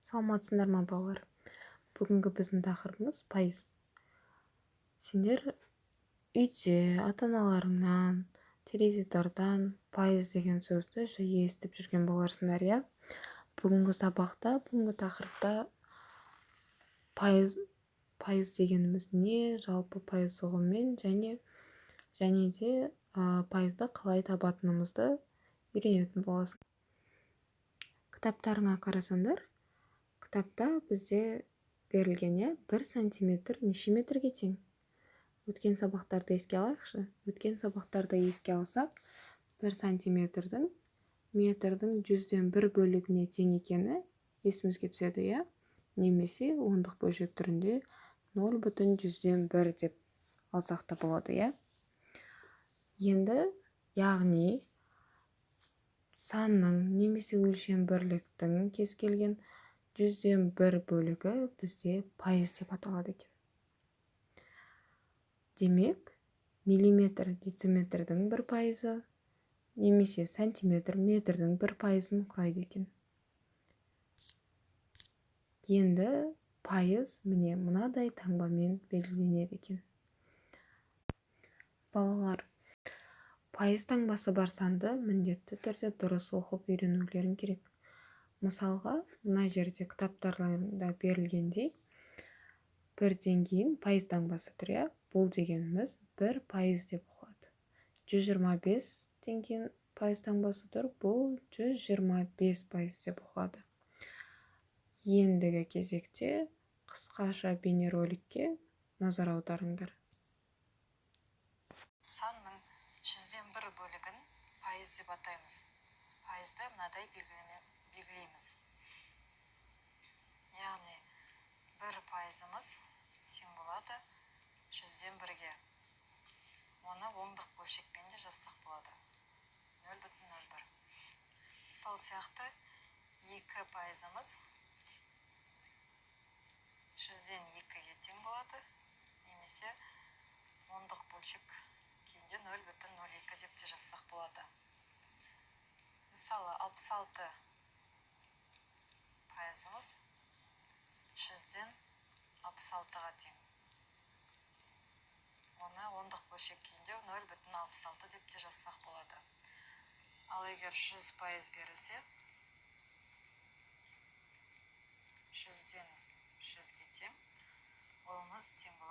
Саламатсыңдар ма, балалар? Бүгінгі біздің тақырыбымыз пайыз. Сендер үйде ата-аналарыңнан, теледидардан пайыз деген сөзді жиі естіп жүрген боларсыңдар, иә? Бүгінгі сабақта, бүгінгі тақырыпта пайыз дегеніміз не, жалпы пайыз ұғымымен және де пайызды қалай табатынымызды үйренетін боласың. Кітаптарыңа қарасаңдар, кітапта бізде берілген, иә, 1 сантиметр неше метрге тең? Өткен сабақтарды еске алайықшы. Өткен сабақтарды еске алсақ, 1 сантиметрдің метрдің 1/100 бөлігіне тең екені есімізге түседі, иә? Немесе ондық бөлшек түрінде 0,1 деп алсақ та болады, иә? Енді, яғни санның немесе өлшем бірліктің кез келген 1/100 бөлігі бізде пайыз деп аталады екен. Демек, миллиметр дециметрдің 1%, немесе сантиметр метрдің 1%-ын құрайды екен. Енді пайыз міне мынадай таңбамен белгіленеді екен. Балалар, пайыз таңбасы бар санды міндетті түрде дұрыс оқып үйренулерің керек. Мысалға, мына жерде кітаптарында берілгендей, бірден кейін пайыз таңбасы тұр, иә? Бұл дегеніміз 1% деп оқылады. 125-тен кейін пайыз таңбасы тұр, бұл 125% деп оқылады. Ендігі кезекте қысқаша бейнероликке назар аударыңдар. Санның 1/100 бөлігін пайыз деп атаймыз. Пайызды мынадай белгімен белгілейміз. Яғни 1%-ымыз тең болады 1/100-ге. Оны ондық бөлшекпен де жазсақ болады. 0,01. Сол сияқты 2%-ымыз 2/100-ге тең болады, немесе ондық бөлшек күйінде 0,02 деп те жазсақ болады. Мысалы, 66%-ымыз 66-ға тең. Оны ондық бөлшек күйінде 0,66 деп те жазсақ болады. Ал егер 100% берілсе, 100-ге тең, олымыз тең болады